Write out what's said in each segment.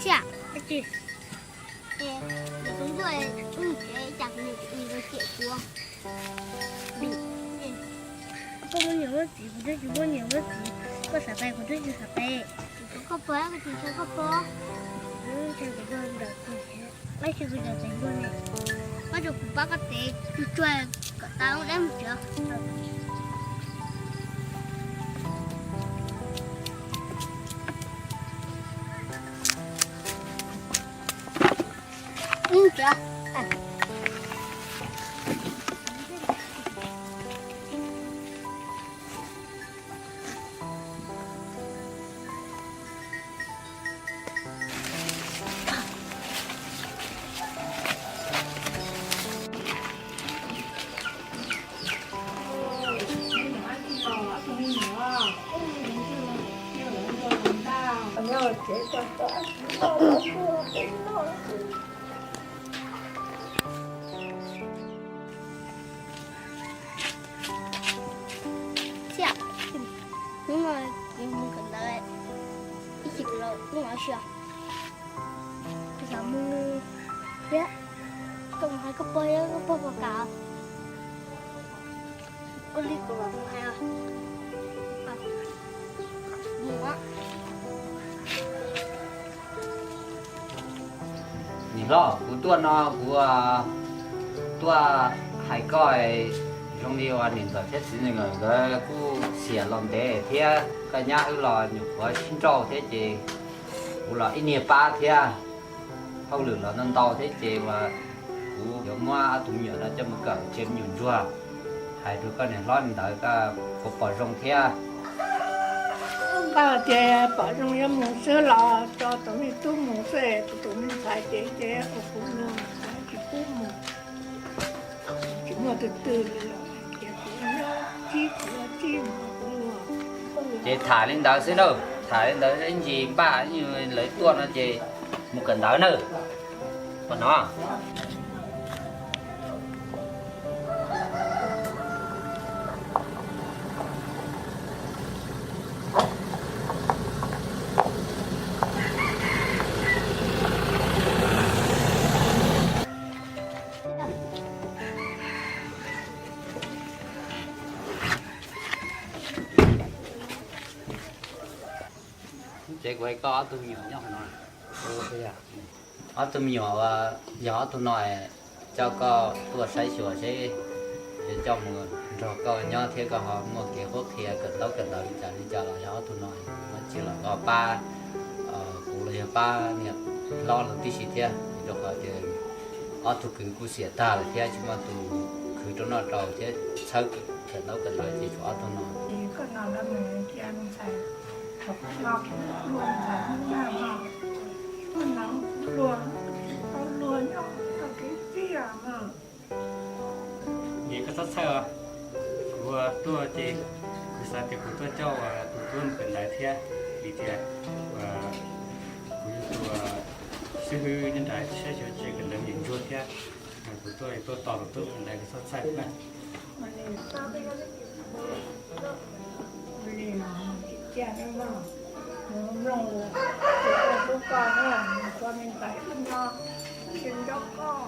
Sia, tus ntuj, tus ntuj, cas kuv niam txiv los cem kuv. Koj muaj niam muaj txiv, kuv twb tsis muaj niam muaj txiv. Koj xav pais, kuv twb tsis xav pais. Koj pais, kuv tsis xav koj pais. Ntshai kuv nrog nraim kuv, ntshai kuv nrog nraim ntuj ne. Koj rau kuv pab koj tev tsuag tsuag kom tau lub dab mus tsev. Xiab, hnub no kuv mus kawm ntawv, ib chim los kuj mus ua si. Kuv xav mus thiab, koj mus hais koj pog thiab, koj pog puas kam? Ua li kuv los mus hais. Mus. Niam hlob, kuv tuaj no kuv tuaj hais koj, zoo li uas niam ntxawm thiab txiv ntxawm nkawd kuj xiam los ntev thiab koj nyab wb los nyuam qhuav sib nrauj thiab ces kuv los ib niag pab thiab, hauj lwm los ntau ntau thiab ces uas kuv yuav muab ob tug me nyuam no coj mus kawm tsev me nyuam ntsuag. Hais rau koj niam hlob li ntawd koj puas pom zoo thiab? Koj tias pom zoo yuav mus xwb los tso tus me tub mus xwb, tus me ntxhais ces ces ua kuv luag tsis pub mus. Tsis muaj twg twg li los hais tias kuv nyob tsib kuv nyob tsib mus ua kuv luag. Ces tham li ntawd xwb na, tham li ntawd ib ntsis npaj lawv tuaj no ces mus kawm ntawv na. Pom no. Ces kuv hais koj ob tug me nyuam nyob qhov no. Ob tug me nyuam uas yog ob tug no coj koj tuaj saib xyuas seb yuav coj mus nrog koj nyob thiab koj ho muaj kev qhuab qhia kawm ntaub kawm ntawv li cas li cas los yog ob tug no, tsis los koj pab kuv los yog pab niam hlob los tib si thiab, rau qhov tias ob tug kwv kuj xiam tag lawm thiab tsis muaj tus khwv rau noj rau thiab txhawb kawm ntaub kawm ntawv ces tshuav ob tug no. Koj no lawv mus cia ntxhais, thaum koj no kuv ua ntxhais hnub nag no, koj no kuv luag, tau luag nyob tau kev txiaj no. Niam, koj txhob txhawj os, kuv tuaj ces kuv xav tias kuv tuaj coj tus tub mus kawm ntawv thiab, vim tias kuv yog tus xib hwb nyob nram saib xyuas tsev kawm ntawv me nyuam ntsuag thiab, kuv tuaj tuaj tos tus tub kawm ntawv, koj txhob txhawj na. Ua li, ua li, cia li mloog lus, kuv tuaj hlub koj na, mus txog me ntxhais ib no, tsis nco koj.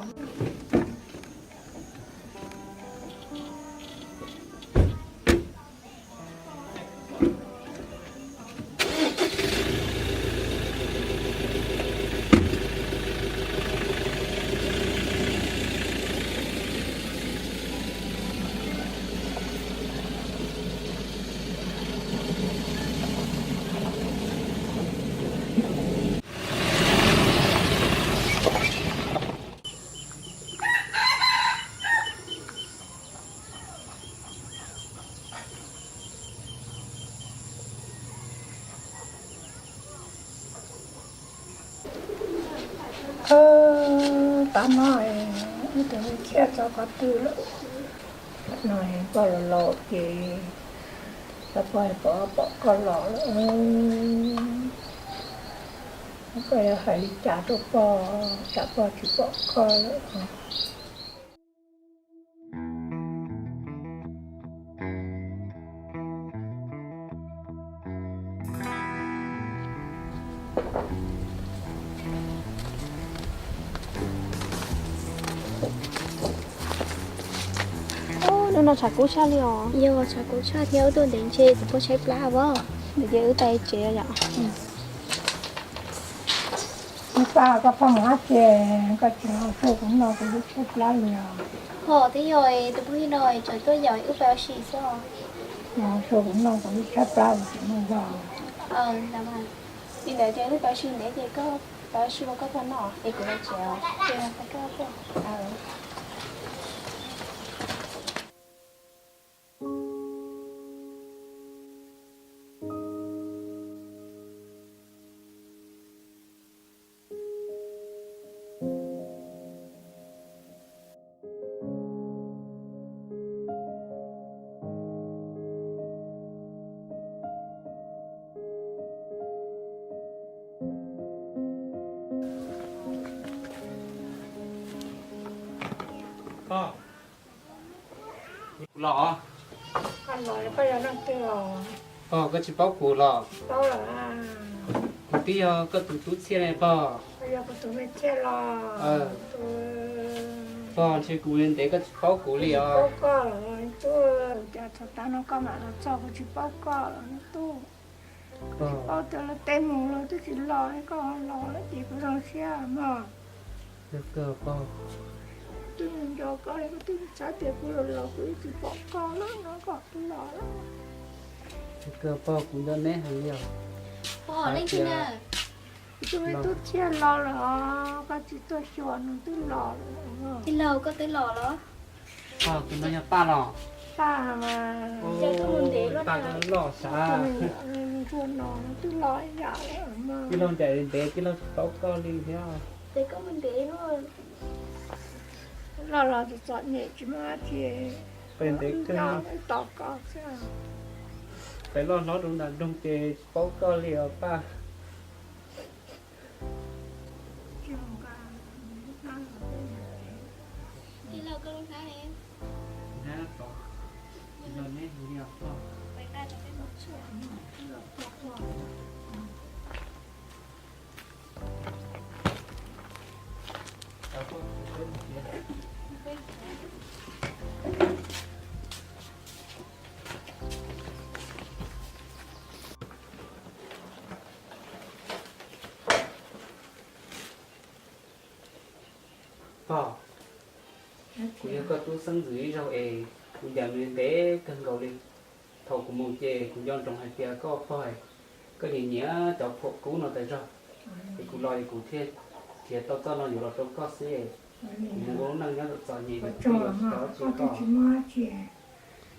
No, wb tus me Txhiaj txog qhov twg lawm? No, koj los laus ces cov pog pom, pom koj los lawm. Koj yuav hais li cas rau pog, tsam pog tsis pom koj lawm? Hnub no tshav kub tshaj li os. Yog tshav kub tshaj thiab, wb tuaj ntev ntshe kuv pog tshaib plab os. Ntawd ces wb tais tsev yom. Paj, koj pheej mus hab tsev, koj tsis los saib kuv no kuv twb tshaib plab li os. Ho twb yog tus phooj ywg no tseem tuaj yaum wb pab ua si xwb. Saib kuv no kuv twb tshaib plab li tsis muaj zog. Li ntawd ces wb pab ua si ntev ces koj pab ua si ua koj pog no es kuv los tsev os. Kuv los. Koj los, koj yog leej twg los? Pog, koj tsis paub kuv los? Paub lawm. Kuv twb yog koj tus tub Txhiaj ne pog. Koj yog kuv tus me Txhiaj los? Pog, ntshe kuv ntev koj tsis paub kuv li os. Paub koj los tub, cas thaum tas no koj mam los txog kuv tsis paub koj los tub. Kuv tsis paub tias luag tej mus luag twb tsis los, koj los lawm ces kuv zoo siab mog. Twb mus nco koj li, koj twb xav tias kuv los los kuv yeej tsis pom koj lawm no koj twb los lawm. Pog, kuv nco neb heev li os. Kuv tus me tub Txhiaj los lawm os, koj tsis tuaj xyuas nws twb los lawm. Tij laug, koj twb los los? Kuv no yog Paj los? Paj mas, Paj koj loj sav. Tij laug ncaim ntev tij laug tsis paub koj li thiab. Ces koj mus ntev, los los txom txom nyem tsis muaj dab tsi, peb ntev kawg, tos koj xwb. Peb loj hlob rau nram nroog ces tsis paub koj li os Paj. Pog, kuv yog koj tub xeeb ntxwv ib zaug es kuv ncaim nws ntev kawg nkaus li. Thaum kuv mus ces kuv nco ntsoov hais tias koj pog, koj nyiam nyiam cov phuam kub no tas zog, es kuv los es kuv thiaj nrhiav tau txoj no yuav los rau koj xwb. Kuv mus ua lub neej nyob txom txom nyem, kuv twb yuav tsis tau dab tsi rau koj.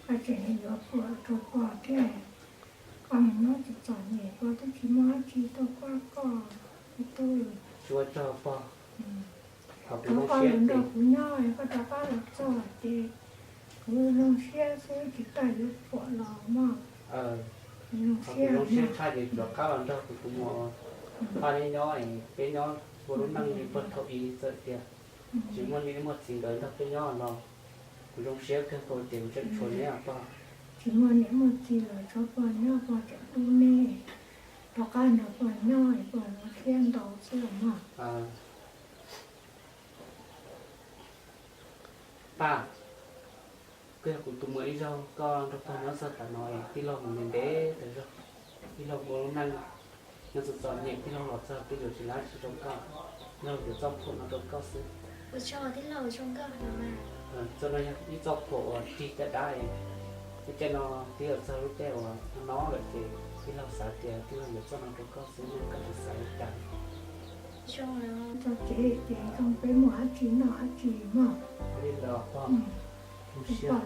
Koj tseem yuav phuam rau pog thiab, koj mus nyob txom txom nyem pog twb tsis muaj dab tsi tuaj kuaj koj. Tsis ua tsaug pog. Thaum kuv zoo siab ces kuv nyob, koj rov qab los txog ces kuv zoo siab xwb tsis tas yuav phuam los mog. Thaum kuv zoo siab tshaj ces kuv rov qab los nrog kuv tus muam Paj neb nyob, peb nyob ua lub neej li pog thaum ub txawm tias tsis muaj niam muaj txiv nkawd nrog peb nyob los kuv zoo siab kawg nkaus tias kuv tseem tshuav neb os pog. Tsis muaj niam muaj txiv los tshuav pog nyob, pog tseem hlub neb, rov qab nrog pog nyob es pog zoo siab ntau xwb los mog. Paj, koj yog kuv tus muam ib zaug, koj nrog pog nyob txog tav no es tij laug mus ntev ntev tas zog, tij laug ua lub neej nyob txom txom nyem, tij laug los txog twb yuav tsis lab tsi rau koj, tij laug yuav txoj phuam no rau koj xwb. Txoj no yog ib txoj phuam uas rig caj dab, tej caij no twb yuav txog lub caij uas no lawm ces tij laug xav tias tij laug yuav txoj no rau koj xwb, koj tsis xav li cas. Txog tsev ces zoo peb muaj dab tsi noj dab tsi mog. Li ntawd pog, zoo siab.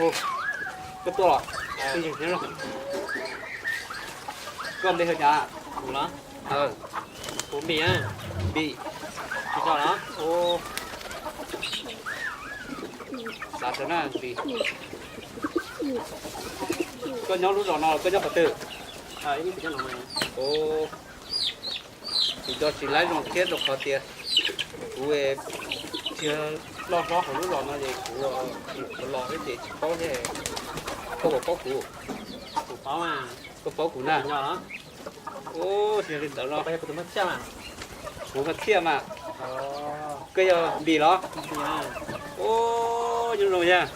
Koj tuaj los? Koj npe hu cas? Kuv los? Kuv Npis. Npis. Tsis tau los? Xav sawv na Npis. Koj nyob lub zos no los koj nyob qhov twg? Kuv nco tsis laib zoo thiab rau qhov tias kuv tsis loj hlob hauv lub zos no ces kuv los thiab ces tsis paub thiab. Koj puas paub kuv? Koj paub kuv na? Ua li ntawd los kuv mas Txhiaj mas. Koj yog Npis los? Ua, nyob zoo yog.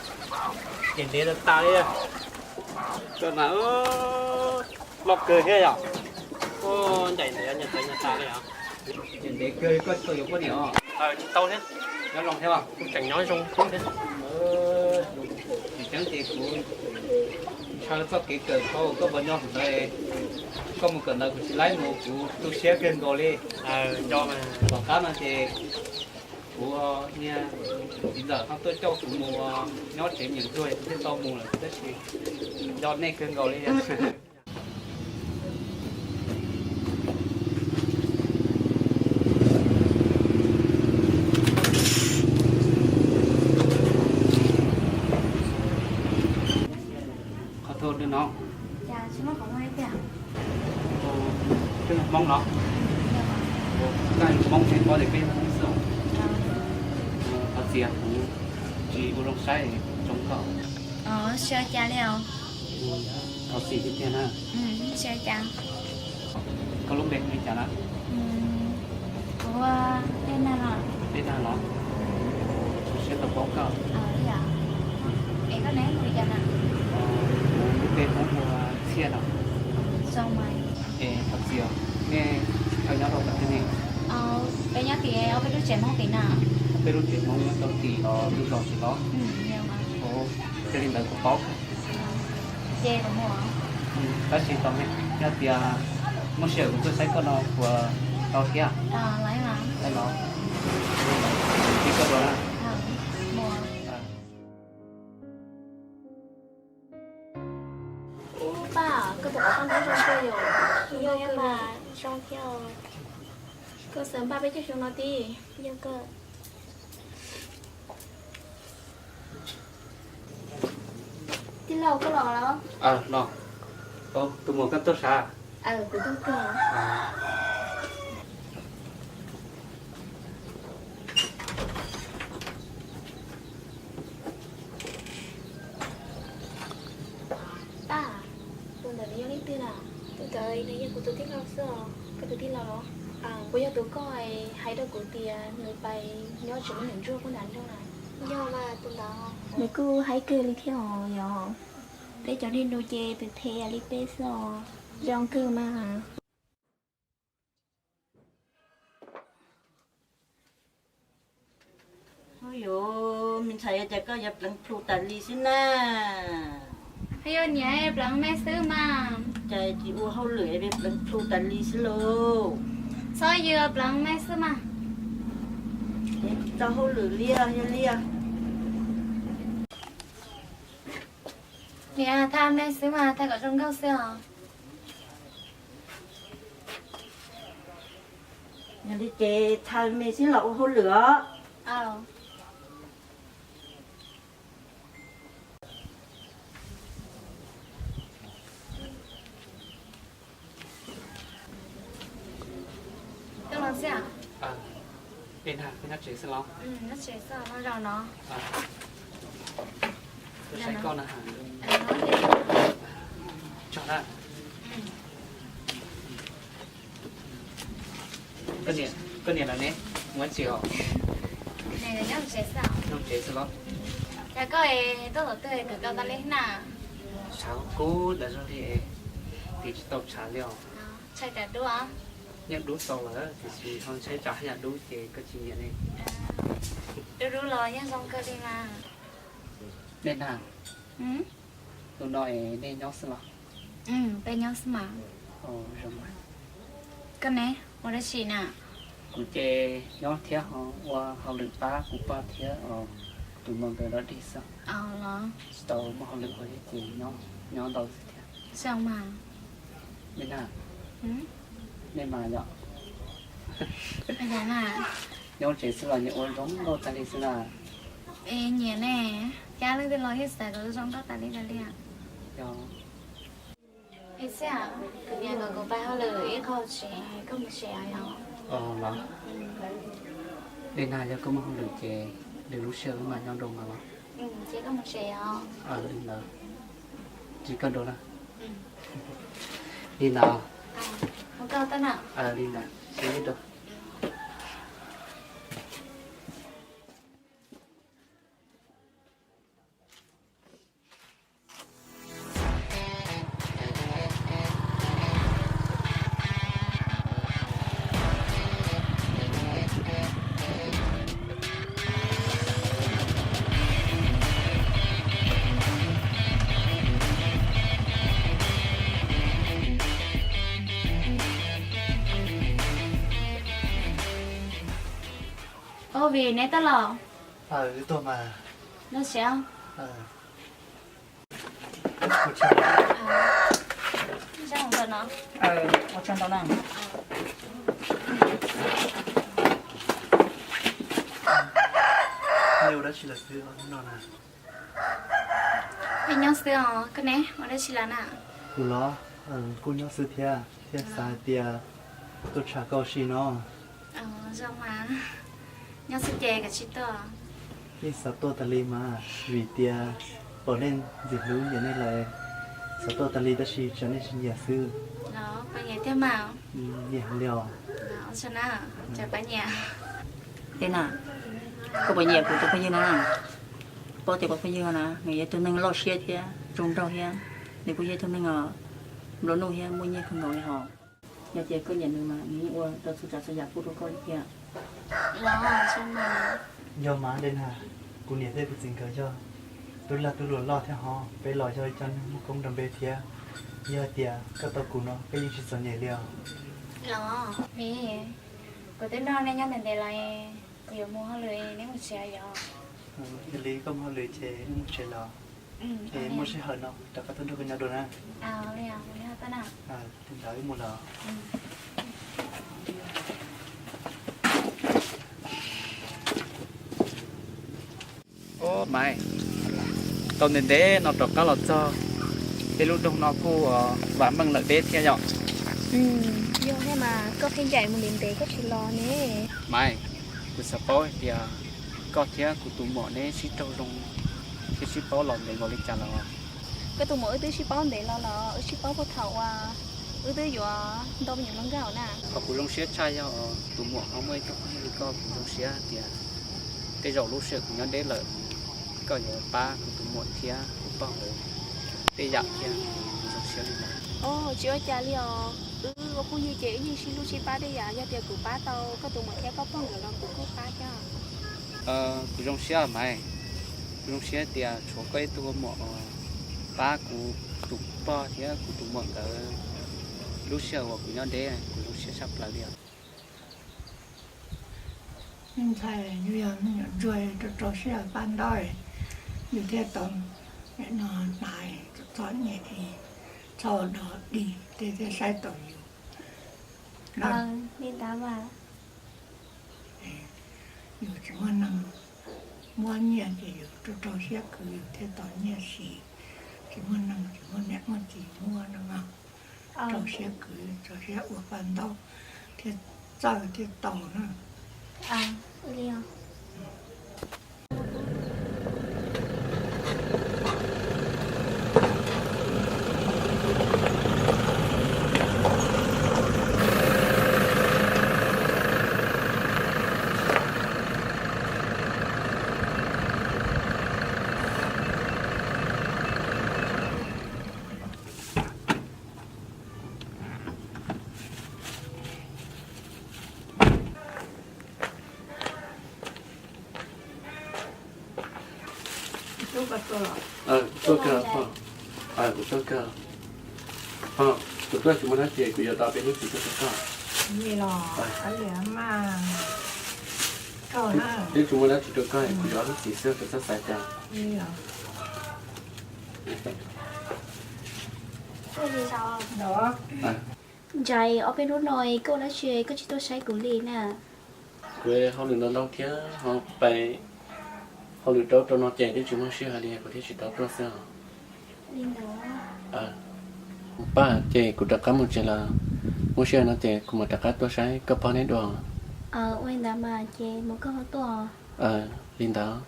Ces ntev tas tas li. Koj mas loj kawg thiab yom. Ncaim ntev ncaim tas li os. Ces ntev kawg koj tsis tau yuav poj niam os? Tsis tau thiab. Nyob zoo thiab os? Kuv tseem nyob zoo thiab. Tsis tseeb ces kuv ntshaw txoj kev kawm thaum koj puas nyob ntawd, koj mus kawm ntawv kuv tsis laib mus kuv tu siab kawg nkaus li. Tom qab no ces kuv niag txiv ntxawm ho tuaj coj kuv mus nyob tsev nyiam ntsuag kuv thiaj tau mus lawm tab sis nco nej kawg nkaus li. Qhov twg no? Twb yog Hmoob los? Koj yog Hmoob ces koj tias koj yog Hmoob xwb. Thov txim kuv tsis ua zoo saib tsoo koj. Tsis ua cas li os. Thov txim tiag tiag na. Koj lub npe hu li cas na? Kuv Dej Nag los. Dej Nag los? Zoo siab tau paub koj. Es koj ne hu li cas na? Kuv lub npe Hmoob hu ua Txhiaj no. Es thov txim, nej nyob rau qhov twg ne? Peb nyob tim ob peb lub tsev Hmoob tim na. Ob peb lub tsev Hmoob nyob rau tim lub zos tim los? Yog li ntawd kuv paub. Ces mus. Tab sis tos me, yog tias muaj sij hawm kuv tuaj saib koj no puas tau thiab? Tau los. Ib koj dua na. Ub, Paj, koj tus qhov toj nruab zoo kawg yom. Yog, Paj, zoo thiab. Koj xav npaj peb caug xyoo no tib? Yog, koj. Tij laug, koj los los? Los. Tus muam, koj tuaj sav? Kuv tuaj kawg. Paj, tus ntawd nws yog leej twg na? Tus ntawd nws yog kuv tus tij laug xwb os. Koj tus tij laug los? Puas yog tus koj hais rau kuv tias nws pais nyob tsev me nyuam ntsuag pub nram nroog na? Yog mas, tus ntawd. Nws kuj haib kawg li thiab os yom. Peb cov neeg nus ces phem phem li peb xwb os. Zoo kawg mas. Ub, yuav me ntxhais, yog tias koj yuav pleev plhu tas li xwb na. Yog niam, pleev me xwb mas. Cas tsis ua hauj lwm, pleev plhu tas li xwb lauj. Txhob yws, pleev me xwb mas. Tsis tau hauj lwm li, yog li. Niam, thaij me xwb mas, thaij kom zoo nkauj xwb os. Yog li ces thaij me xwb los ua hauj lwm os. Koj los xwb. Nyob tsev xwb los? Nyob tsev xwb, no zaum no. Saib koj na. Tso na. Koj niam lawv ne? Mus ua tsi os? Nyob tsev xwb los? Cas koj tuaj thaum twg kwv tau tau li na? Tshav kub ntawd zog li, tiv tsis tau tshav li os. Ntshai tsam dub. Yeej dub tau lawm tiam sis ho ntshai tsam haj yam dub ces koj tsis nyiam li. Dub dub los yeej zoo kawg li mas. Nej na, tus no es nej nyob xwb los? Peb nyob xwb mas. Koj ne, ua dab tsi na? Kuv ces nyob thiab ho ua hauj lwm pab kuv poj thiab os. Tus no ntawd dog dig xwb, tsis tau muaj hauj lwm ua thiab ces nyob ntawd xwb thiab. Dej Nag, nej mas yom, nyob tsev xwb los nyias ua zoo nkauj tas li xwb na. Nyiam ne, cas leej twg los yeej xav kom zoo nkauj tas li tas li. Yog. Ib txhia, kuv niam kom kuv pab hauj lwm ib qho tsev, koj mus tsev os. Los, Dej Nag, yog koj muaj hauj lwm ces lwm lub sij hawm wb mam nyob nrog mas los. Ces koj mus tsev os. Li ntawd, tsis koj dua na. Li ntawd. Li ntawd, sib ntsib dua. Ov, Vim, neb tuaj los? Wb tuaj mas. Noj siab. Ua tsaug ntau na. Nej ua dab tsi lawm xwb no na? Peb nyob xwb os, koj ne, ua dab tsi lawm na? Kuv los, kuj nyob xwb thiab, thiaj xav hais tias tuaj tsham koj si no. Zoo mas, nyob xwb ces kav tsij tuaj. Yeej xav tuaj tas li mas, vim tias pom nej ntxim hlub ntawm nej lawm, xav tuaj tas li tab sis tsam nej tsis nyiam xwb. Los pab nyiam thiab mas. Nyiam li os. Ua tsaug na, tsam pab nyiam. Dej Nag, koj puas nyiam kuv tus phooj ywg no na? Paub tias kuv phooj ywg na, nws yog ib tug neeg loj siab thiab zoo nraug thiab, nws kuj yog ib tug neeg nplua nuj thiab muaj nyiaj kawg nkaus li hos. Yog tias koj nyiam nws mas nws yeej ua tau txhua tsav txhua yam pub rau koj li thiab. Yog mas Dej Nag, kuv niam thiab kuv txiv nkawd yog tub lag tub luam loj thiab hos, peb los yog ib co neeg muaj koob nrog npe thiab. Yog tias koj tau kuv no peb yeej tsis txom nyem li os. Los, Vim, kuv twb nrog nej nyob ntev ntev lawm, kuv yuav mus hauj lwm, neb mus tsev yom. Yog li koj mus hauj lwm ces wb mus tsev los. Es muaj sij hawm no rov qab tuaj nrog koj nyob dua na. Li ntawd wb mus los. Ob Maiv, tau ntev ntev no rov qab los txog, peb lub nroog no kuj vam meej lawm deb thiab yom. Yog thiab mas, koj pheej ncaim mus ntev ntev koj tsis los ne. Maiv, kuv xav paub hais tias koj thiab kuv tus muam neb sib raug zoo thiab sib paub los ntev npaum li cas lawm? Koj tus muam wb twb sib paub ntev los los, wb sib paub puag thaum uas wb twb yuav ntau me nyuam hluas nkauj na. Qhov kuv zoo siab tshaj yog tus muam ho muaj ib tug phooj ywg li koj, kuv zoo siab tias tej zaum lub sij hawm kuv nyob deb lawm, koj yuav pab kuv tus muam thiab kuv pog nkawd tej yam thiab, kuv zoo siab li ntawd. Tsis ua cas li os, wb ua phooj ywg ces wb yeej sib hlub sib pab tej yam, yog tias kuv pab tau koj tus muam thiab koj pog nkawd los kuv kuj pab thiab. Kuv zoo siab Maiv, kuv zoo siab tias tshuav koj ib tug ua muam pab kuv tus pog thiab kuv tus muam nkawd lub sij hawm uas kuv nyob deb, kuv zoo siab tshaj plaws li os. Ntxhais, yus yog me nyuam ntsuag rau rau siab pab ntaub, yus thiaj tau nim no hnav txom nyem, txhob dog dig tej thiaj saib tau yus. Li ntawd mas. Yus tsis muaj neeg muab nyiaj ces yus rau rau siab khwv yus thiaj tau nyiaj siv. Tsis muaj neeg tsis muaj niam muaj txiv muab no mas, rau siab khwv rau siab ua paj ntaub thiaj txawj thiaj tau na. Kuv tuaj kawg, kuv tuaj kawg. Kuv tuaj tsis muaj dab tsi, kuv yuav tau peb lub txiv tuaj rau koj. Li los, koj liam mas. Twb tsis muaj dab tsi rau koj, kuv yuav ob lub txiv xwb, koj txhob xav cas. Ntshai ob peb hnub no koj ua dab tsi koj tsis tuaj saib kuv li na? Kuv hauj lwm ntau ntau thiab ho pais hauj lwm rau rau no ces twb tsis muaj sij hawm li, kuv thiaj tsis tau tuaj xwb os. Li ntawd. Kuv pab ces kuv rov qab mus tsev lawm, muaj sij hawm no ces kuv mam rov qab tuaj saib koj pog neb dua. Ua li ntawd mas ces mus koj ho tuaj. Li ntawd.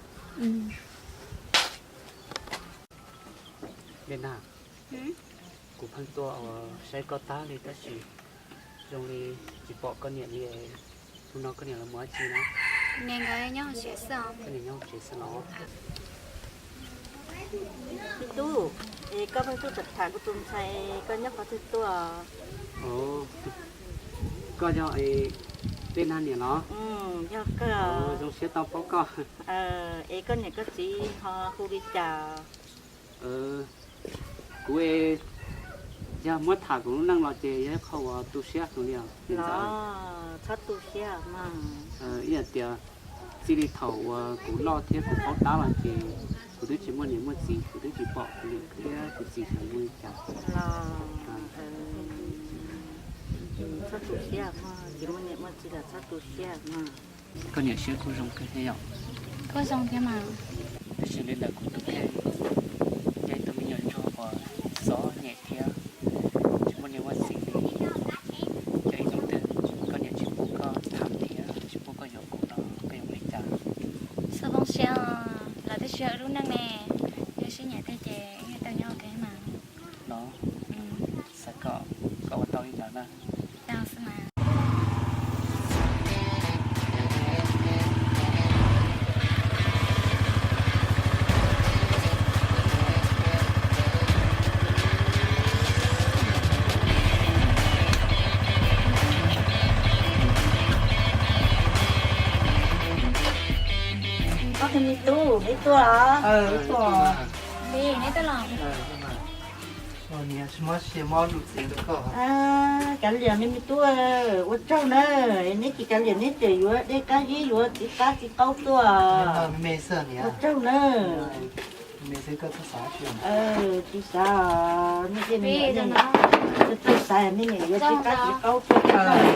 Dej Nag, kuv pheej tuaj saib koj tag li tab sis zoo li tsis pom koj niam li. Hnub no koj niam lawv mus dab tsi na? Niam nkawd nyob hauv tsev xwb os. Koj niam nyob hauv tsev xwb los? Me tub, es koj pheej tuaj tham kuv tus ntxhais, koj nyob qhov twg tuaj? Koj yog Dej Nag niam los? Yog kawg. Zoo siab tau paub koj. Es koj niam koj txiv ho hu li cas? Kuv yog muab tham kuv lub neej los ces yog ib qho uas tu siab kawg li os. Txhob tu siab mas. Ib yam tias txij li thaum uas kuv loj thiab kuv paub tab los ces kuv twb tsis muaj niam muaj txiv, kuv twb tsis pom kuv niam thiab kuv txiv xyov zoo li cas. Txhob tu siab mog, tsis muaj niam muaj txiv los txhob tu siab mog. Koj niam siab kuj zoo kawg thiab yom? Kuj zoo thiab mas. Tab sis li ntawd kuv tus kheej yog ib tug me nyuam ntsuag uas xob nyem thiab tsis muaj niam muaj txiv li. Yog ib hnub twg koj niam tsis pub koj tham thiab tsis pub koj yuav kuv no koj yuav ua li cas? Txhob poob siab os, lawv twb tsis yog wb lub neej ne, yog sib nyiam tiag ces wb tau nyob ua ke mas. No, xav kom koj ua tau li ntawd na. Tau xwb mas. Ob tug me tub, neb tuaj los? Neb tuaj los? Kav liam me me tub, ua tsaug na, neb tsis kav liam neb tseem yuav dej qab zib yuav txiv qab txiv qaub tuaj. Ua tsaug na. Tsis xav, nej tseem txawj xav, me niam yuav txiv qab txiv qaub tuaj,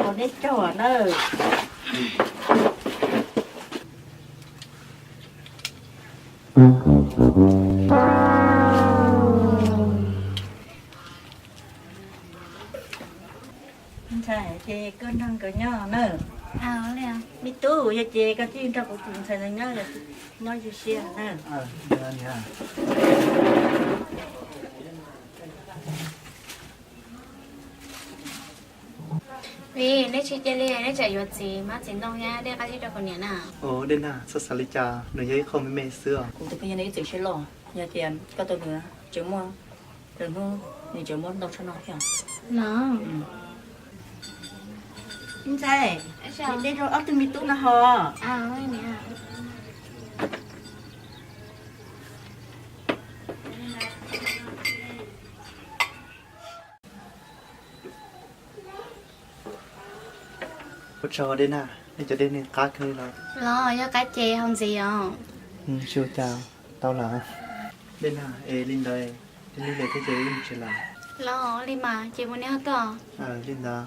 ua neb tsaug nawb. Ntxhais, ces koj nrog nkawd nyob na. Me tub, yog ces koj cia li nrog kuv tus ntxhais ntawd nyob, nyob zoo siab na. Vim neb tsis cia li, neb tseem yuav txiv hmab txiv ntoo thiab dej qab zib rau kuv niam na. Dej Nag, txhob xav li cas, nws yog ib qho me me xwb os. Kuv tus phooj ywg no ib txwm siab loj, yog tias koj tau nws, tseem muaj, lwm hnub nws tseem muab ntau tshaj no thiab. Los, ntxhais, neb zoo ob tug me tub no hos. Ua tsaug Dej Nag, nej cov dej ne qab kawg li los? Los, yog qab ces haus ntxiv os. Tsis ua cas, tau lawm. Dej Nag, es li ntawd, li ntawd thiab ces wb mus tsev lawm. Los, li mas ces mus neb ho tuaj. Li ntawd.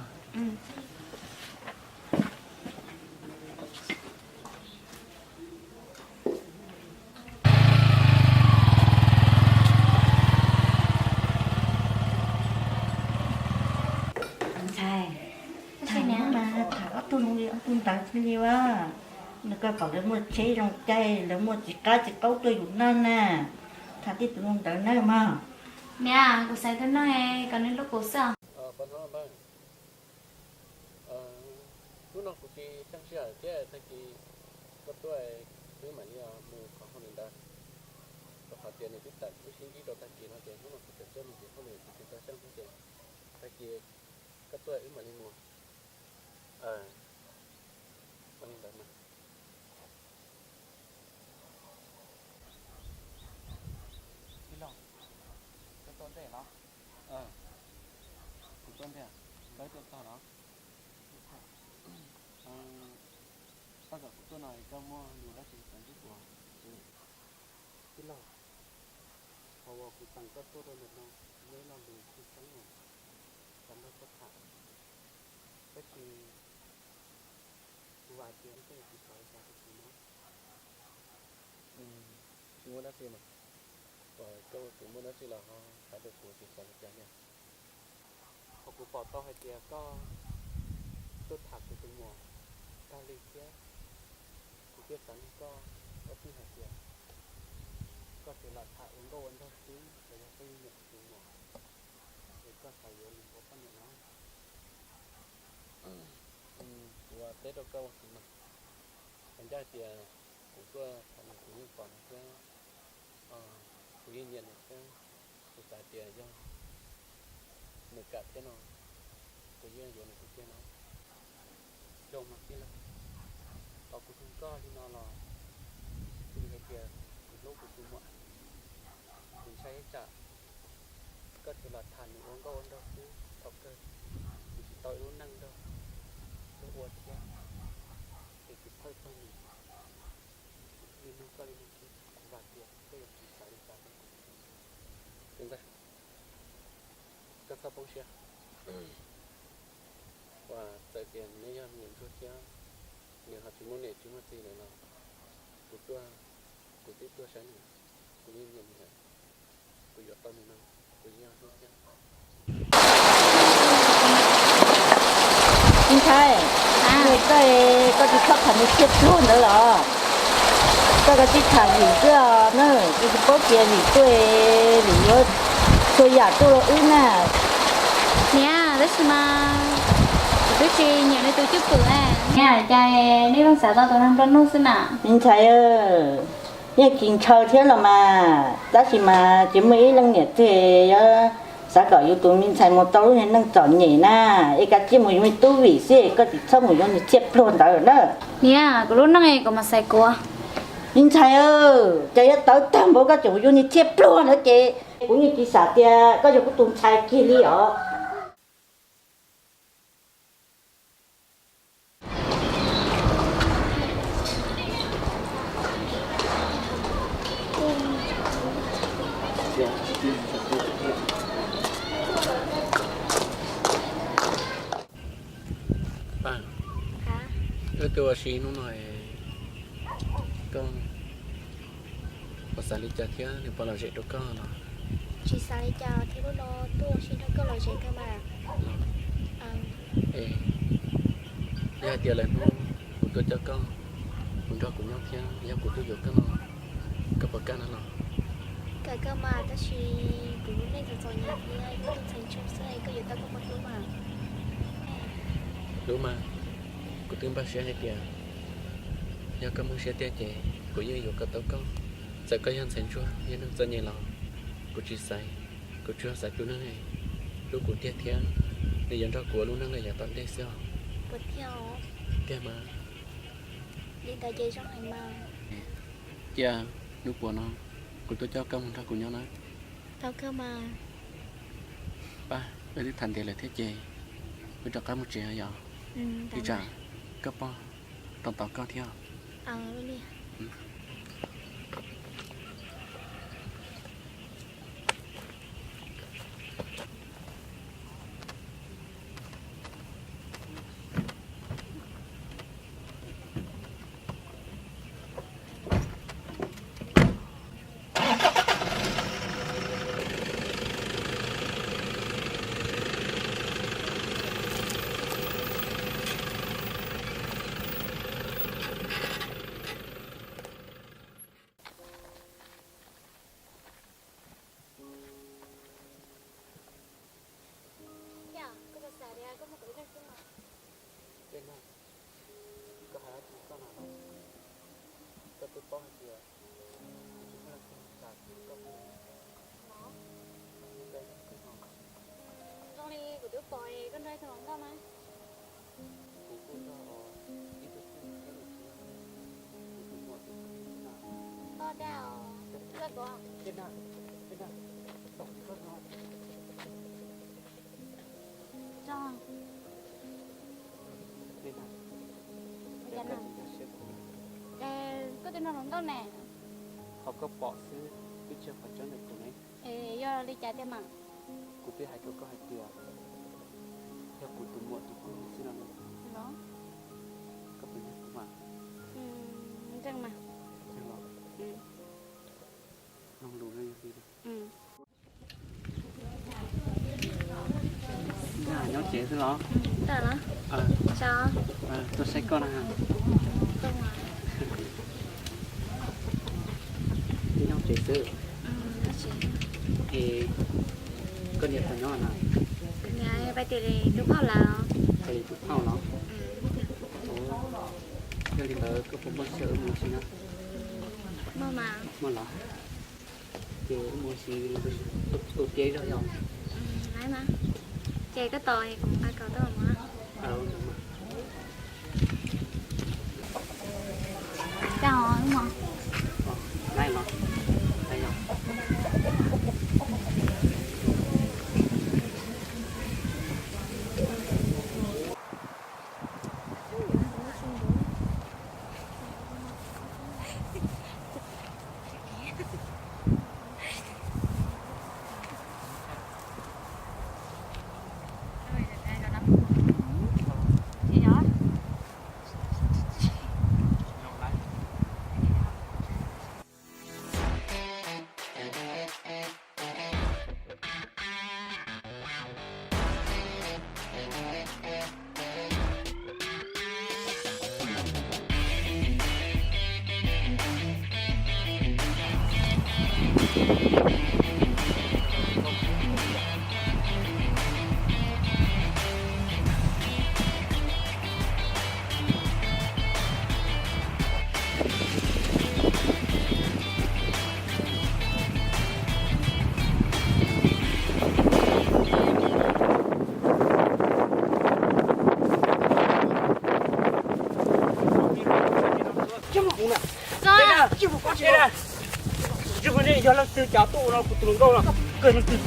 Ntxhais, tham ob tug no li ob tug ntawd xwb li as. Nws koj pom lawv muaj tsheb zoo caij, lawv muaj txiv qab txiv qaub tuaj yus neej na. Tham tej tus ntawd na mog. Niam, kuv xav tus neeg kom nws hlub kuv xwb. Hnub no kuv tsis xyeej sij hawm thiab, tag kis koj tuaj wb mam li mus qhov hauj lwm ntawd. Rau qhov tias nws twb tawm wb sib ntsib rau tag kis no ces hnub no kuv tseem coj me ntsis hauj lwm kuv tsis tau xyeej thiab ces tag kis koj tuaj wb mam li mus. Ua li ntawd mas. Tij laug, koj tuaj ntej los? Kuv tuaj ntej, koj tuaj tog los? Koj kom kuv tuaj no koj muaj lus dab tsi xav ntsib kuv? Tij laug, qhov uas kuv teem koj tuaj rau ntawm no, muaj ib lo lus tshwj xeeb uas xav nrog koj tham, tab sis kuv vam tias koj yuav tsis xav li cas rau kuv no. Tsis muaj dab tsi mas, kom koj ua tus muaj dab tsi los ho hais rau kuv, tsis xav li cas li. Qhov kuv pom tau hais tias koj tuaj tham kuv tus muam tag li thiab, kuv thiaj xav nug koj, koj tij hais tias koj tsuas lam tham ua nkauj ua nraug xwb los yog koj yeej nyiam kuv tus muam, es koj xav yuav nws ua poj niam no? Kuv teb rau koj ua si mas, qhov ncaj hais tias kuv tuaj tham nws kuv yeej pom nws thiab, kuv yeej nyiam nws thiab, kuv xav tias yog nws kam thiab no, kuv yeej yuav nws tiag tiag no. Zoo mas tij laug, qhov kuv nug koj li no los vim hais tias kuv hlub kuv tus muam, kuv ntshai ib tsam koj tsuas lam tham nws ua nkauj ua nraug xwb, thaum kawg nws tsis tau ib lub neej nrog luag ua thiab, es tsis txhawj txog nws. Li nug koj li no, kuv vam tias koj yuav tsis xav li cas rau kuv. Koj txhob poob siab. Uas txawm tias neb yog me nyuam ntsuag thiab, nws ho tsis muaj niam tsis muaj txiv lawm los kuv tuaj, kuv twb tuaj saib nws, kuv yeej nyiam nws lawm. Kuv yuav tau nws no, kuv yeej hlub thiab. Me ntxhais, koj, koj tsis txhob tham nws txiaj pluag ntawd los? Koj, koj tsis tham vim xwb os na, kuv tsis paub tias vim tuaj, vim yuav txhua yam tuaj rau wb na. Niam, tab sis mas kuv twb tsis nyiam nws tus cwj pwm na. Niam, cas neb pheej xav tau tus neeg nplua nuj xwb na? Me ntxhais, yeej tsis ntshaw thiab los mas, tab sis mas tsis muaj ib leej niam twg yuav xav kom yus tus me ntxhais mus tau lub niag neej txom nyem na. Es kav tsij mus yuav me tub vim xwb, koj tsis txhob mus yuav niag txiaj pluag ntawd na. Niam, kuv lub neej kuv mam xaiv kuv. Me ntxhais, cas yuav tawv tag npaum koj tseem mus yuav niag txiaj pluag ntawd ces kuv yeej tsis xav tias koj yog kuv tus ntxhais kiag li os. Paj, wb twb ua si hnub no, koj puas xav li cas thiab, nws puas lom zem rau koj los? Tsis xav li cas thiab, lub no tuaj ua si nrog koj lom zem kawg mas. Es yog hais tias lwm hnub kuv tuaj coj koj mus nrog kuv nyob thiab yog kuv tuaj yuav koj no, koj puas kam no los? Kam kawg mas, tab sis kuv lub neej txom txom nyem thiab, kuv tus ntxhais ntsuag xwb, koj yuav tau koj puas hlub mas? Hlub mas, kuv twb npaj siab hais tias yog koj muaj siab tiag ces kuv yeej yuav kom tau koj. Txawm koj yog ntxhais ntsuag, yog neeg txom nyem los kuv tsis xaiv, kuv tsuas xaiv tus neeg hlub kuv tiag thiab nws yuav nrog kuv ua lub neej los yav tom ntej xwb os. Tiag mas. Li ntawd ces zoo heev mas. Cia hnub puas no kuv tuaj coj koj mus nrog kuv nyob na. Tau kawg mas. Paj, wb twb tham ntev lawm thiab ces wb rov qab mus tsev yom. Ib tsam koj pog tau tos koj thiab. Koj xav tias koj muaj kuv ib leeg xwb mas. Dej Nag, koj hais dab tsi koj na los? Koj twb paub hais tias kuv tsis muaj leej twg kam koj li. Koj ib leeg xwb no. Zoo li kuv twb pom koj nrog ib tug hluas nkauj na. Kuv kuj nrog ib tug tub thiab lwm tus, kuv tus muam tus tub xwb na. Koj dag os. Koj tuav. Dej Nag, Dej Nag, tos kuv no. Dej Nag, koj tsis nkag siab kuv. Ntau ne. Qhov koj pom xwb, twb tsis yog qhov tseeb ntawm kuv ne. Es yog li cas tiag mas? Kuv twb hais rau koj hais tias yog kuv tus muam tus kub xwb no ne. Los? Koj puas ntseeg kuv mas? Ntseeg mas. Ntseeg los? Mloog lus no yog li. Nyob tsev xwb los? Tuaj saib koj na. Nyob tsev xwb. Es koj niam puas nyob na? Pais tim tus phauj los? Yog li ntawd koj puas muaj sij hawm wb mus ua si na? Muaj los? Ces wb mus ua si tu tiab zog yog? Ces koj tos kuv nqa koj tuaj mus. Yog leej twg cov tuaj ua no kuv tus hluas nkauj no, kawg leej twg?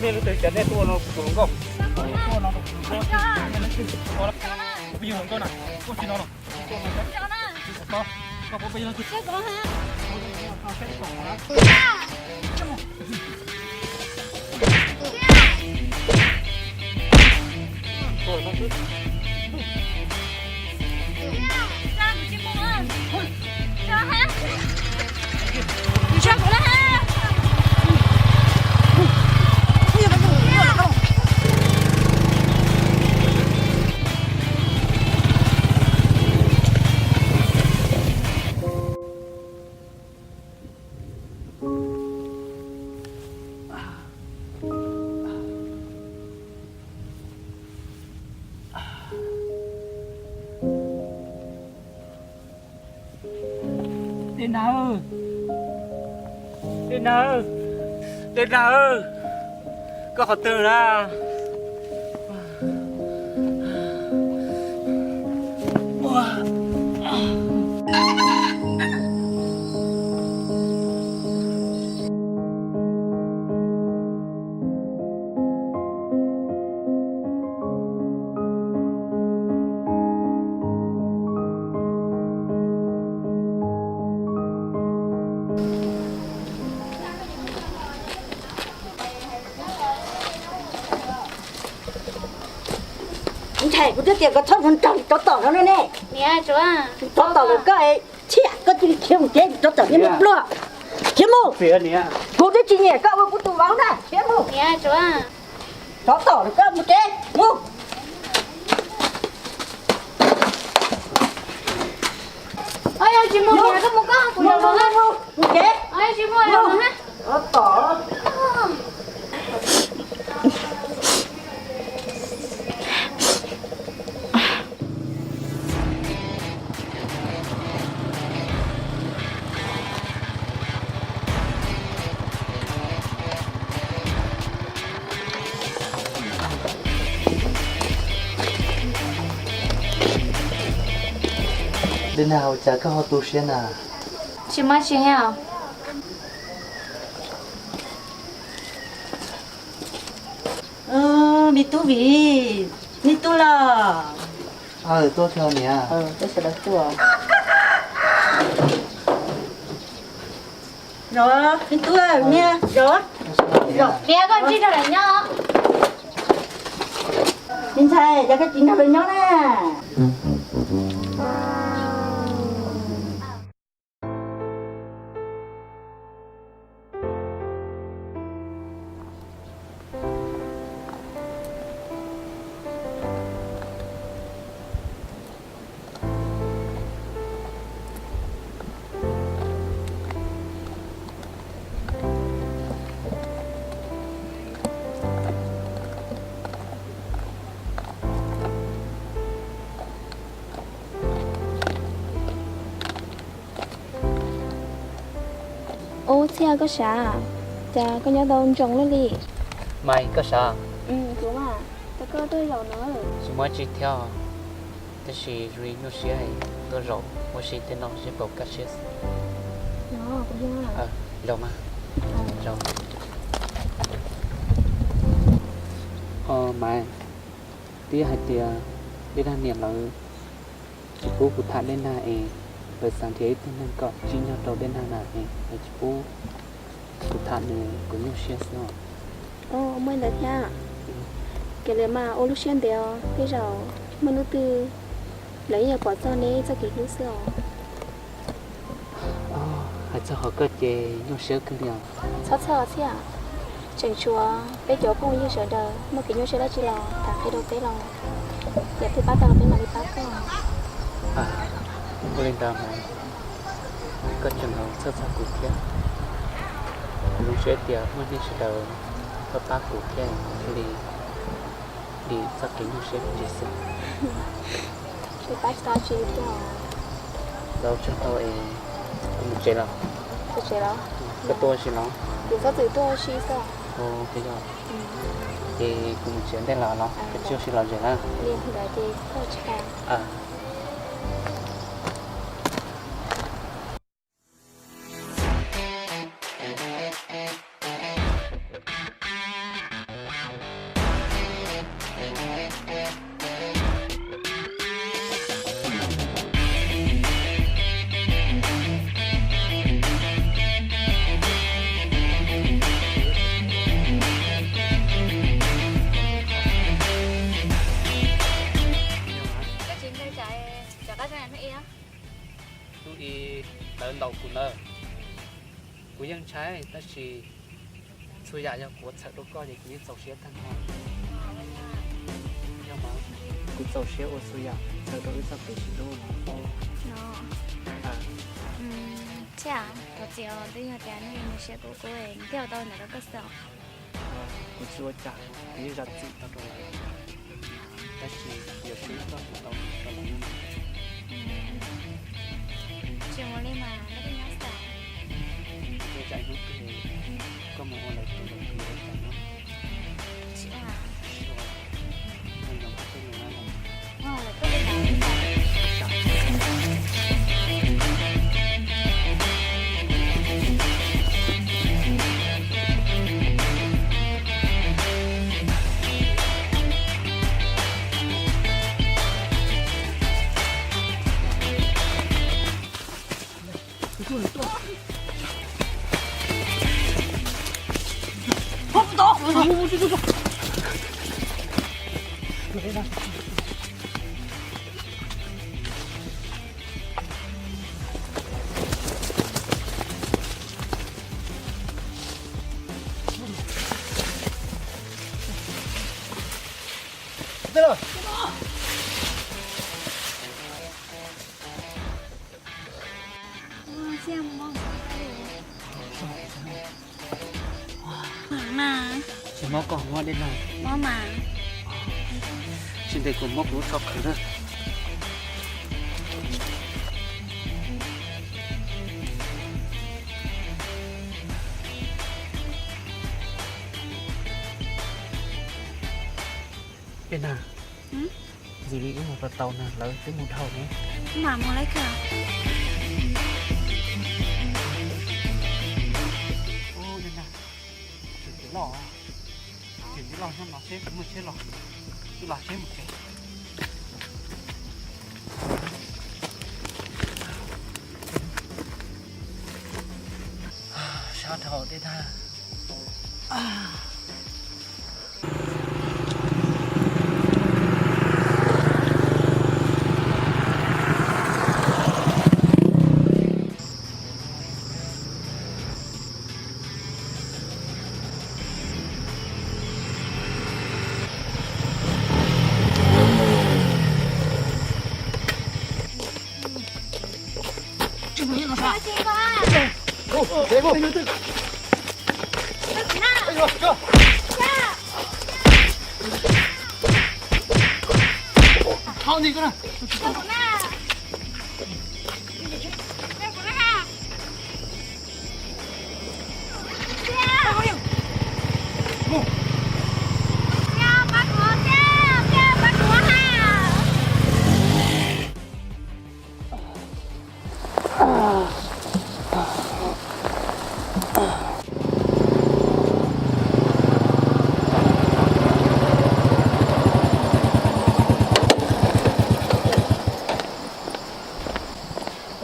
Nej leej twg cov nej tuaj ua no kuv tus hluas nkauj? Kuv yog hluas nkauj na, kuv tsis no no. Tej nab, tej nab, tej nab, koj qhov twg na? Ntshai kuv twb tias koj txhob mus nrog rov tom no ne. Rov tom lawm koj, thiab koj cia li khiav mus tsev, rov tom niag me pluag. Khiav mus. Kuv twb tsis nyiam koj ua kuv tus vauv na, khiav mus. Rov tom lawm koj mus tsev, mus. Tsis mus, koj mus koj, kuv mus, mus tsev. Tsis mus, rov tom. Dej Nag, ua cas koj ho tu siab na? Tsis muaj tsis muaj. Me tub Vim, me tub los? Tuaj tso niam. Tuaj sawv daws tuaj. Zov, me tub, niam, zov. Zov, niam, koj tsis nrog lawv nyob. Me ntxhais, yog koj tsis nrog lawv nyob na. Ub, Txhiaj, koj sav, cas koj nyob tau ntsoov luaj li? Maiv, koj sav? Kuv mas, cas koj tuaj zaum no? Tsis muaj tsi thiab, tab sis zoo li nyuaj siab tuaj zaum ua si tej no seb puas kaj siab xwb. Zaum mas. Maiv, twb yog hais tias Dej Nag niam lawv tsis pub kuv tham Dej Nag es lawv xav nrhiav ib tug neeg kom tsim nyog rau Dej Nag na es lawv tsis pub kuv tham nws, kuv nyuaj siab xwb os. Muaj li ntawd thiab. Ces lawv mas ua lub siab ntev os, tej zaum muaj hnub twg lawv yeej yuav pom txog neb txoj kev hlub xwb os. Hais txog qhov koj ces nyuaj siab kawg li os. Txhob txhawj os Txhiaj, tseem tshuav peb cov phooj ywg sawv daws muaj kev nyuaj siab dab tsi los tham qhia rau peb los, yog peb pab tau los peb mam li pab koj. Ua li ntawd mas koj tseem los txhawj txog kuv thiab. Kuv zoo siab tias muaj nej sawv daws pab pab kuv thiab kuv thiaj li dim txoj kev nyuaj siab ntawd xwb. Pab tsis tau dab tsi li thiab. Ua tsaug ntau es kuv mus tsev lawm. Koj tuaj ua si los? Kuv txhob txwm tuaj ua si xwb. Ces kuv mus tsev ntej lawm los koj tsis ua si los ze na. Li ntawd ces koj tsis Hnub i lawv ntaus kuv ntawd, kuv yeej ntshai tab sis txhua yam yog kuv ua txhawm rau koj ces kuv yeej txaus siab tag nrho. Yog mas, kuv txaus siab ua txhua yam txhawm rau wb txoj kev sib hlub no. Txhiaj, thov txim os, twb yog tias nej nyuaj siab kuv kuv thiaj ua tau ntawd rau koj xwb os. Kuv tsis ua cas, kuv yeej zam txim tau rau lawv, tab sis yuav swb koj tus tau rau lawv. Tsis ua li mas, koj twb nyob xwb. Ua cas hnub twg koj mus ua lawv tus lawv tus lawv cas no? Tsis ua. Tsis ua. Koj nco qab tej lus no los? Tsis mob koj mob dej no. Mob mas. Tsis ntev kuv mob kuv lub tsho qhwv na. Dej Nag, ntxim li wb mus tau tau na, lawv twb mus dhau ne. Mam mus lawm kawg. Ub, Dej Nag, tseem tsis loj, tseem tsis loj nyob no seb kuv muaj tsheb los, wb los tsheb mus tsev. Hauv dej tag.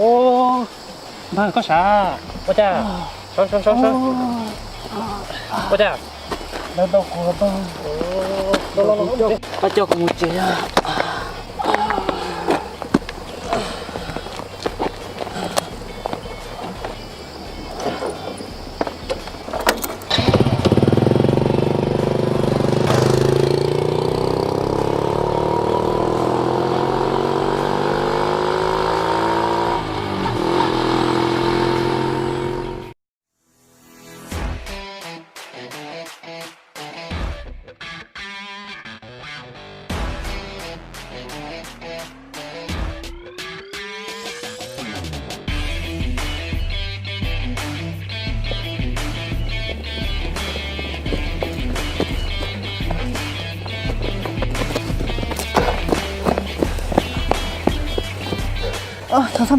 Ub, npawg koj sav, ua cas, sav sav sav sav, ua cas, lawv ntaus kuv, koj coj kuv mus tsev.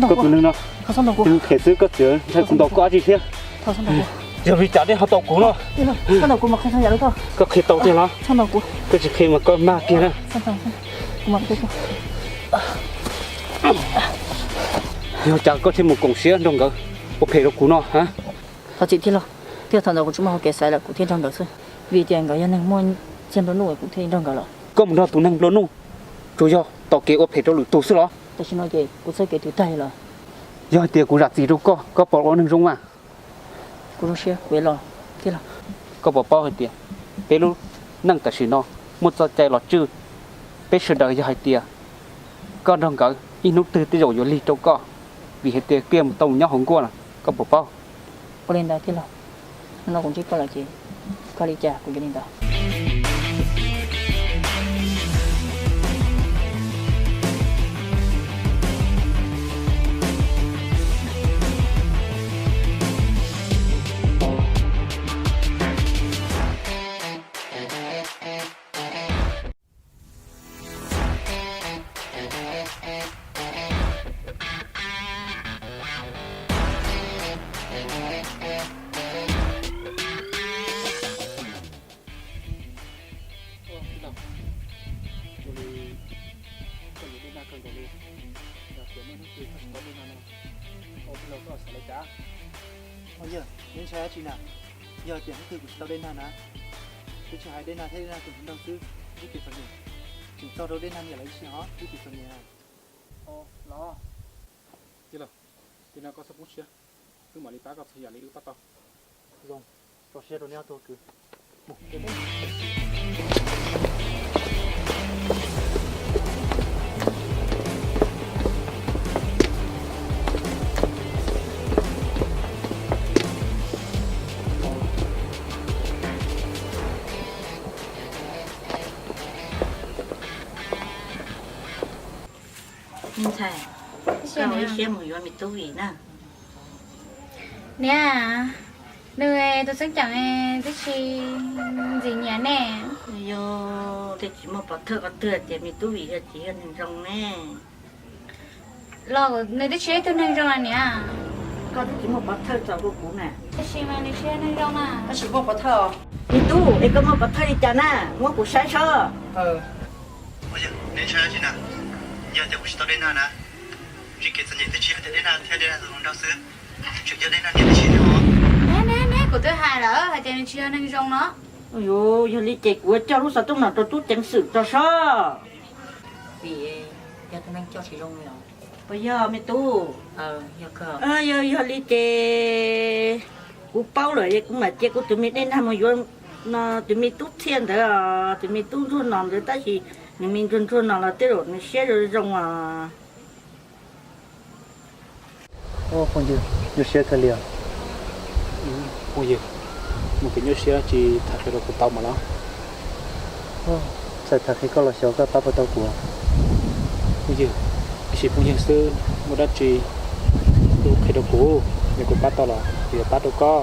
Koj tus neeg no, qhem xwb koj txawm ntshai kuv ntaus koj dab tsi thiab? Yog vim cas nej ho tau kuv no? Koj qhia tau tiag los? Koj tsis qhia mas koj mag kiag na. Yog cas koj thiaj mus koom siab nrog nkawd ua phem rau kuv no? Thov txim thiab los, twb yog thaum ntawd kuv tsis muaj hauv kev xaiv lawm kuv thiaj nrog nkawd xwb, vim tias nkawd yog neeg muaj txiag nplua nuj kuv thiaj nrog nkawd los. Koj mus nrog tus neeg nplua nuj tsuas yog tom kev ua phem rau lwm tus xwb los? Tam sim no ces kuv txoj kev twb tag los. Yog hais tias kuv zam txim rau koj, koj puas ua neeg zoo mas? Kuv zoo siab kuv yuav los thiab los. Koj puas paub hais tias peb lub neej tam sim no muaj txoj cai los tswj peb sawv daws, yog hais tias koj nrog nkawd ib hnub twg tej zaum yuav lig rau koj, vim hais tias koj yuav mus tau mus nyob hauv nkuaj no, koj puas paub? Ua li ntawd thiab los, hnub no kuv ntsib koj lawm ces koj li cas kuv yuav li ntawd. Ua li, koj yuav dej nag kawg nkaus li, yog tias muaj hnub twg koj tsis tau dej nag no, ua tij laug koj xav li cas? Yawg, neb ntshai dab tsi na? Yog tias hnub twg kuv tsis tau dej nag na, twb tsis hais dej nag thiab dej nag tus hluas nraug xwb, wb kev txom nyem tseem txog rau dej nag niam lawv ib si hos wb kev txom nyem. Los, tij laug, tim no koj txhob poob siab, wb mam li pab koj txhua yam li wb pab tau. Zoo, tso siab rau neb ob tug kwv. Me ntxhais, koj ua ib siab mus yuav me tub Vim na. Niam, nws tus xeeb ceem twb tsis ntxim nyiam ne. Yog, twb tsis muaj pov thawj qhov twg tias me tub Vim yog tsis yog neeg zoo ne. Los nws twb tsis yog ib tug neeg zoo niam. Koj twb tsis muaj pov thawj txog kuv na. Tab sis mas nws tsis yog neeg zoo na. Tab sis muaj pov thawj os. Me tub, es koj muaj pov thawj li cas na, muab kuv saib sob. Neb ntshai dab tsi na? Yog tias kuv tsis tau dej nag na, tsis kev txom nyem twb tsis hais tias dej nag thiab dej nag tus hluas nraug xwb, tseem yog dej nag niam tib si thiab os. Ne ne ne, Kuv twb hais lawm hais tias nws tsis yog neeg zoo no. Yog li ces kuv yuav coj lub xov tooj no rau tub ceev xwm tso sob. Vim yog tus neeg coj tsis zoo li os. Puas yog me tub? Yog, yog li ces kuv paub lawm es kuv mam cia kuv tus me dej nag mus yuav no, tus me tub Txhiaj ntawd os, tus me tub ntsuag no ntawd, tab sis nws me ntsuag ntsuag no los tej zaum nws siab zoo zoo os. Phooj ywg, nyuaj siab kawg li os. Phooj ywg, muaj kev nyuaj siab tsis tham qhia rau kuv tau mas los? Txawm tham qhia koj los xyov koj pab puas tau kuv. Phooj ywg, tab sis phooj ywg xwb, muaj dab tsi kuj qhia rau kuv, yog kuv pab tau los kuv yuav pab rau koj.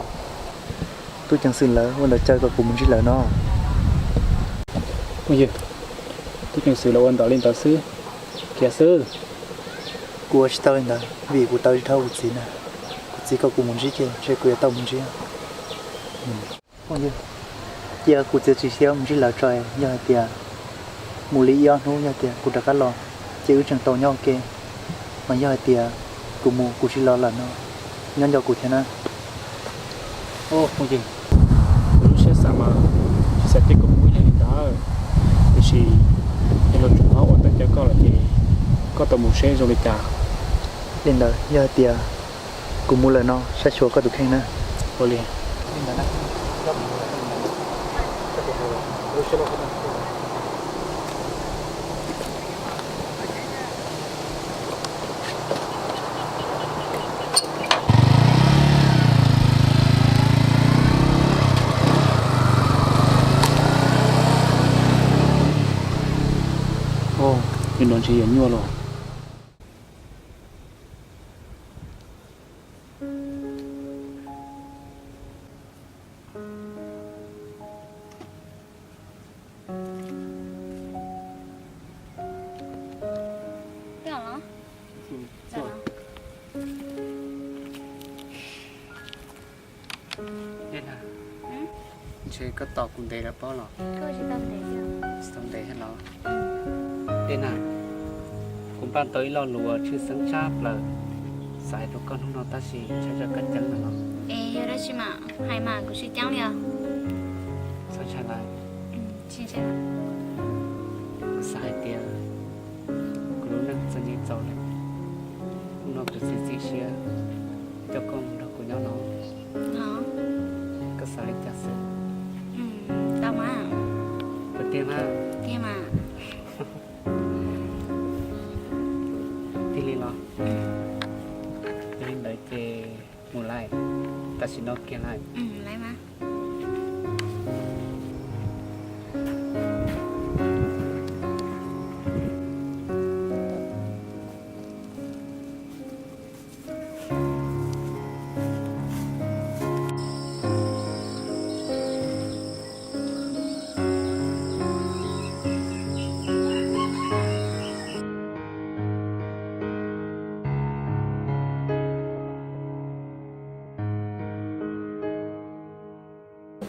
Tub ceev xwm lawv ua ntawv caw kom kuv mus ntsib lawv no. Phooj ywg, tub ceev xwm lawv ua ntawv li ntawd xwb, khiav xwb. Kuv ua tsis tau li ntawd vim kuv tau tsis dhau kuv txiv na. Kuv txiv kom kuv mus ntsib ces ntshe kuv yuav tau mus ntsib. Phooj ywg, cia kuv txiav txim siab mus ntsib lawv tso, yog hais tias mus li ib ob hnub yog tias kuv rov qab los ces wb tseem tau nyob ua ke. Mas yog hais tias kuv mus kuv tsis los lawm no, nyob nco kuv thiab na. Phooj ywg, kuv lub siab xav mas tsis xav cia koj mus ib leeg li ntawd, tiam sis yog luag tseem ua ntawv caw koj lawm ces koj tau mus seb zoo li cas. Li ntawd yog hais tias kuv mus lawm no saib xyuas koj tus kheej na. Ua li. Nim no ntshe yuav nyuaj los. Dej Nag, ntshe koj tos kuv ntev lawm pob los? Tsis tau ntev thiab los? Dej Nag, kuv npaj tau ib lo lus uas tshwj xeeb tshaj plaws xav hais rau koj hnub no tab sis ntshai tsam koj ceeb lawm los? Es yog dab tsi mas hais mas kuv tsis ceeb li os. Txhob ntshai lawm. Kuv xav hais tias kuv lub neej txom nyem txaus lawm, hnub no kuv txiav txim siab coj koj mus nrog kuv nyob no. Koj xav li cas xwb? Tau mas. Puas tiag na? Tiag mas. Tiag li los? Yog li ntawd ces mus lawm, tam sim no kiag lawm.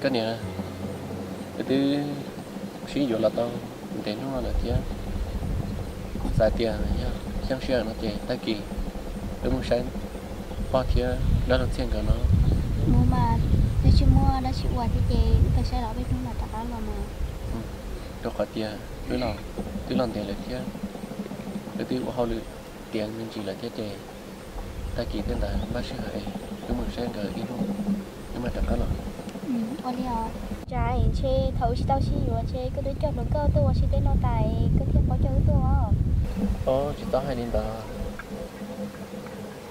Koj niam, wb twb sib yuav los tau ntev hnub no lawm thiab. Kuv xav tias yog xyoo sij hawm no ces tag kis wb mus saib pog thiab dab laug Txhiaj nkawd no. Mus mas, twb tsis muaj dab tsi ua thiab ces wb pais saib los peb hnub mam rov qab los mas. Rau qhov tias wb los twb los ntev lawm thiab, wb twb ua hauj lwm tiav me ntsis lawm thiab ces tag kis tej ntawd npaj sij hawm es wb mus saib nkawd ib hnub, wb mam rov qab los. Ua li os. Tsav, ntshe thaum wb tsis tau sib yuav ntshe koj twb coj hluas nkauj tuaj ua si tej no tas koj thiaj paub coj wb tuaj os. Os, tsis txhob hais li ntawd.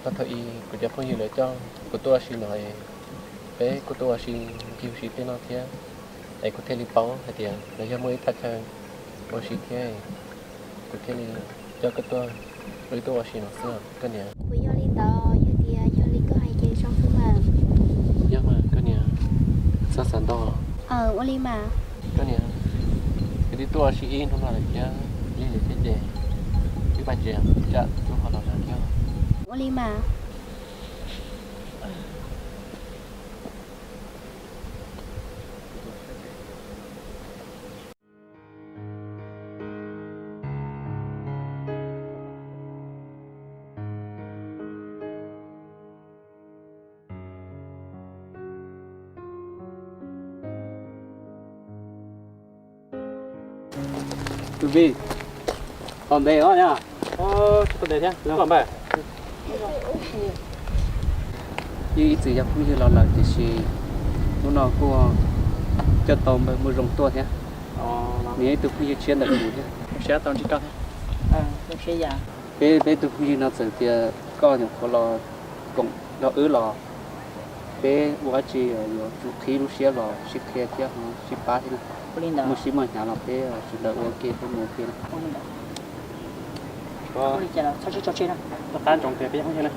Tau thaum ub kuv cov phooj ywg lawv coj kuv tuaj ua si no es peb kuj tuaj ua si ncig ua si tej no thiab, es kuv thiaj li paub hais tias lawv yog muaj ib thaj chaw ua si thiab, kuv thiaj li coj koj tuaj, wb tuaj ua si no xwb koj niam. Puas yog li ntawd? Yog tias yog li koj hais ces zoo xwb mas. Yog mas koj niam, txhob xav ntau. Ua li mas. Koj niam, wb twb tuaj ua si ib hnub no lawm thiab, lig lawm thiab ces wb pais tsev, tsam wb ho los nag thiab. Ua li mas. Tus Vij, qhov ntev os nyab. Yeej ib txwm yog phooj ywg los lawm tiam sis hnub no kuj coj tau npawg Muaj Zoo tuaj thiab. Nws yog ib tug phooj ywg tshiab ntawm kuv thiab. Peb, peb tug phooj ywg no txawm tias koj nyuam qhuav los koom nrog wb los peb ua dab tsi yuav tsum qhib lub siab los sib qhia thiab ho sib pab thiab na. Muaj sib muaj hnyav los peb sawv daws ua ke peb mus ua ke na. Txhob tso tseg na, qab ntsoov tias peb yog phooj ywg na.